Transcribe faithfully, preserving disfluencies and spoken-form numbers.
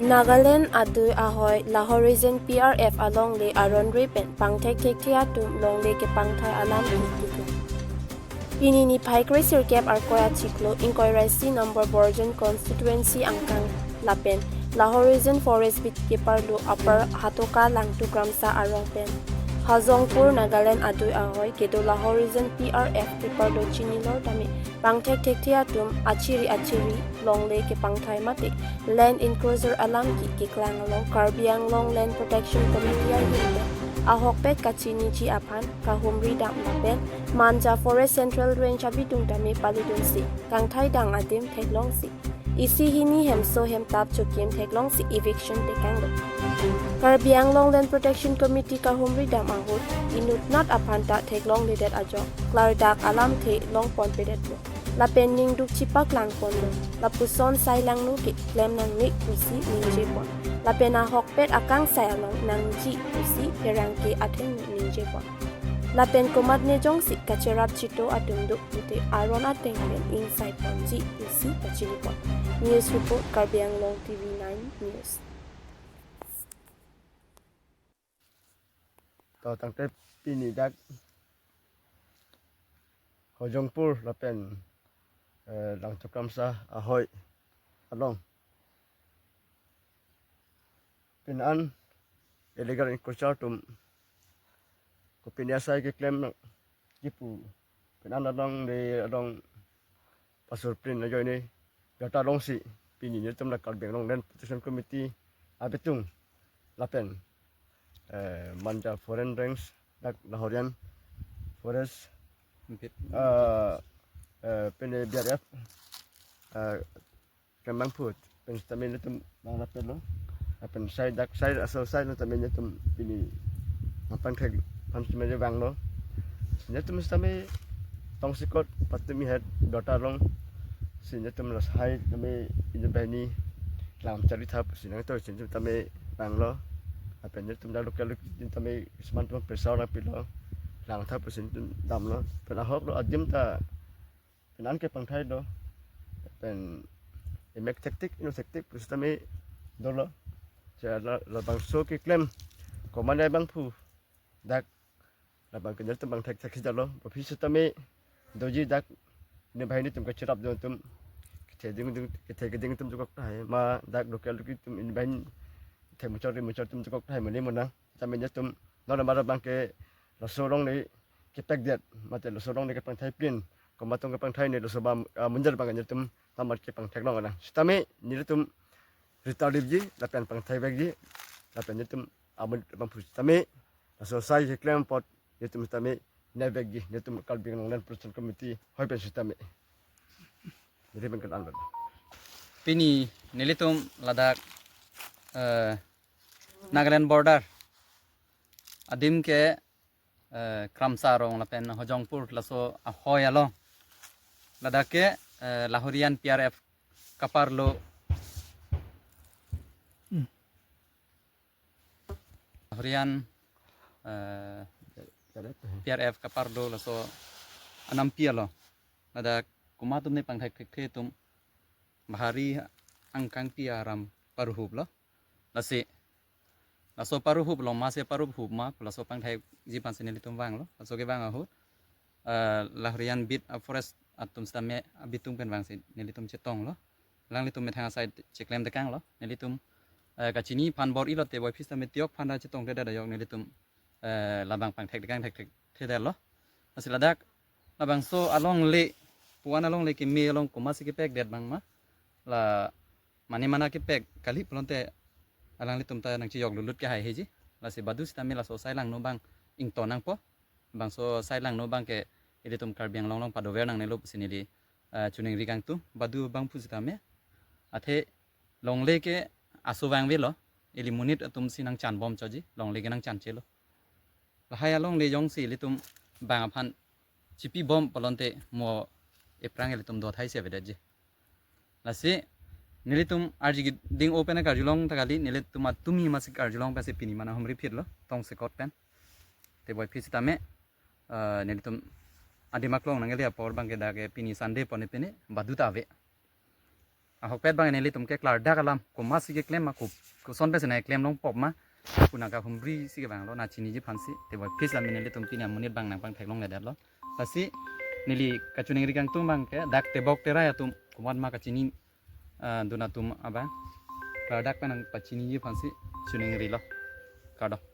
Nagaland adui ahoi Lahorijan P R F alongle aron re pen pangthek thekthe atum longle kepangthai alam kikiklo. Pini niphai kresirkep Arkoi achiklo ingkoi ra isi number Borjan constituency angkang lapen Lahorijan Forest Beat Keeper lo Upper Hatoka Langtukramsa arong pen Hojongpur Nagaland adui ahoi kedo Lahorijan P R F keeper lo chinilor tame pangthek thekthe atum achiri achiri longle kepangthai mate land encroacher alam ki keklang along Karbi Anglong Land Protection Committee ahin pen ahokpet kachiniji aphan kahumri dam lapen Manja Forest Central Range abitung tame palidunsi kangthai dang adim theklongsi isi hini hemso hemtap chokim theklongsi eviction tekanglo. Karbi Anglong Land Protection Committee kahumri dam ahut inutnat aphanta theklongledet ajok klardak alamthe longponpedetlo. Lapen ningduk chipaklang ponlo. Lapuson sai langno keklem nangne pusi ningje pon. Lapen ahokpet akangsai along nangji pusi pherangke athengno ningje pon. Lapen komatne jongsi kacherap chito atum do pute aron ateng pen ingsai ponji pusi pachini pon. News report, Karbi Anglong T V nine News. To tangte pini dak Hojongpur lapen, eh, Langtukramsa ahoi along pini an illegal encroacher atum kopine asai keklem nang kipu pini an alongle along pasurprin ajoine jota longsi pini nelitum la Karbi Anglong Land Protection Committee abitung lapen, eh, Manja Forest Range dak Lahorijan Forest, Bit. eh, eh, pene B R F, eh, kemang phut pen sitame nelitum bang rapetlo. Lapen sai dak sai aso sai nelitum pini mapang thek pan sitame vanglo. Nelitum sitame tongsekot patumi het dota long si nelitum ras hai tame ini bahini lam chari thap si nangto si nelitum tame vanglo. Lapen nelitum dak local local tame seman tum pressure nangpilo, lang thap si nelitum damlo. Pen ahoklo adim ta pen an kepangthai do. Pen emek thektik ino thektik pusitame dolo. Cha la, labangso keklem komatne abangphu dak labang ke nelitum pangthek thek si dolo. Office tame doji dak ne bahini atum kacherap do atum kethe ding ding kethe keding atum jokok tahai ma dak local local atum ini bahini kethe muchor ri muchor atum jokok tahai mane monang. Tame nelitum non amar abangke laso alongle kepekdet mate laso alongle kepangthai pin komat atum kepangthai ne laso bam, ah, munjar abang nelitum tamat kepangthek long lang. Sitame nelitum rita lipji lapen pangthai vekji lapen nelitum amun bangphu sitame laso sai keklem apot nelitum sitame ne vekji nelitum Karbi Anglong Land Protection Committee hoi pen sitame. Nelitum pen kelan lo. Pini nelitum ladak, eh, Nagaland border adim ke, eh, Kramsa arong lapen Hojongpur laso ahoi along. Ladak ke, eh, Lahorijan P R F kaparlo. Hmm. Lahorijan, eh, P R F kaparlo laso anampi along. Ladak komat atum ne pangthek thekthe atum bahari angkangpi aram paruhup lo. Lasi laso paruhup lo ma se paruhup ma laso pangthekji aphan si nelitum vanglo. Laso kevang ahut, eh, Lahorijan beat, ah, forest atum sitame abitung pen vangsi nelitum chetonglo. Alanglitum methang asai cheklem tekanglo. Nelitum, eh, kachini aphan bor-ilo te boy phis tame tiok aphan ta chetongthedet ajok nelitum, eh, labang pangthek tekang thekthedetlo. Lasi ladak labangso alongle puan alongle keme along komatsi kepekdet abang ma la mane mana kepek kali pulote alanglitum ta nangchejok lutlut ke haiheji. Lasi badu sitame laso sai langno abang ington nangpo. Bangso sai langno abangke ilitum Karbi Anglong along padover nangnelo pusi neli, eh, choningri kangtung. Badu abangphu sitame athe longle ke aso vangvelo, ili monit atum si nangchanbom choji, longle ke nangchanchelo. Lahai alongle jongsi ilitum bang aphan chipibom pulote mo ephrang ilitum dothai si avedetji. Lasi nelitum arji ding open karjulong ta kali, nelitum atumi masi karjulong pensi pini mana humri phitlo tongsekot pen. Te boy phis tame, eh, nelitum adim aklong nangkele apor abangke dak ke pini Sunday pon pini badu ta ave. ahokpet abang nelitum ke klardak alam komatsi keklem ma, ko koson pensi nangklem longpo ma, pu nangkahumri si kevanglo, nangchiniji aphansi. Teboi, please, lam nelitum pini amonit abang nangpangthek longledetlo. Lasi neli kachiningri kangtung abang ke dak tebok terai atum komat ma kachini, ah, dun atum abang klardak pen nangpachiniji aphansi chiningrilo. Kardom.